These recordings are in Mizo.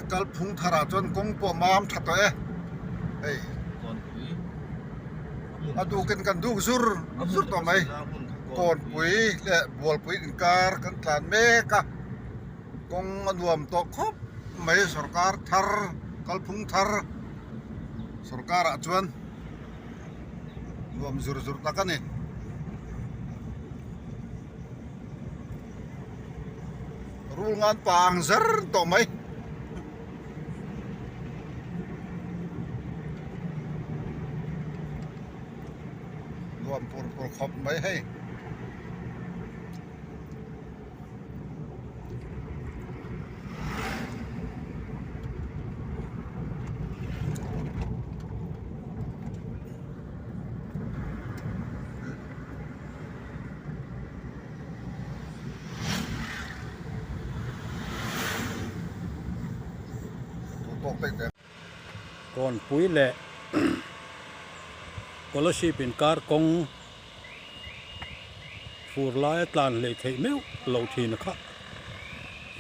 Kalphung tharah chuan kawng pawh mam tha tawh e hei a dukin kan duk zur zur tawh mai kawnpui leh bualpui inkar kan tlan mek a kawng a nuam tawh khawp mai sorkar thar kalphung thar sorkar ah chuan nuam zur zur tak a ni. Rul ngan pang zer tawh mai. Nuam pur pur khawp mai hei. Kawnpui leh Kolasib inkar kawng fur laia tlan hlei theih meuh loh thin a kha.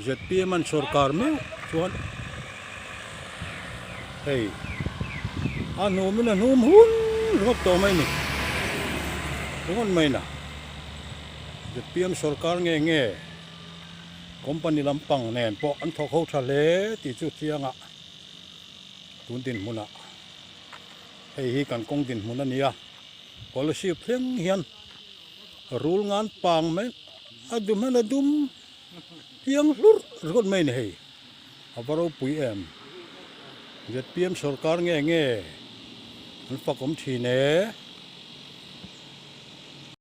Zpm an sawrkar meuh chuan hei a hnumin a hnum hun ringawt tawh mai a ni. Ringawt mai na. Zpm sawrkar nge nge company lampang nen pawh an thawk ho tha hle tih chu chianga tun dinhmunah hei hi kan kawng dinhmun a ni a. Scholarship thleng hian rul ngan pang mai a dum hian a dum piang hlur ringawt mai a ni hei a va ropui em zpm sorkar nge nge an fak awm thin e.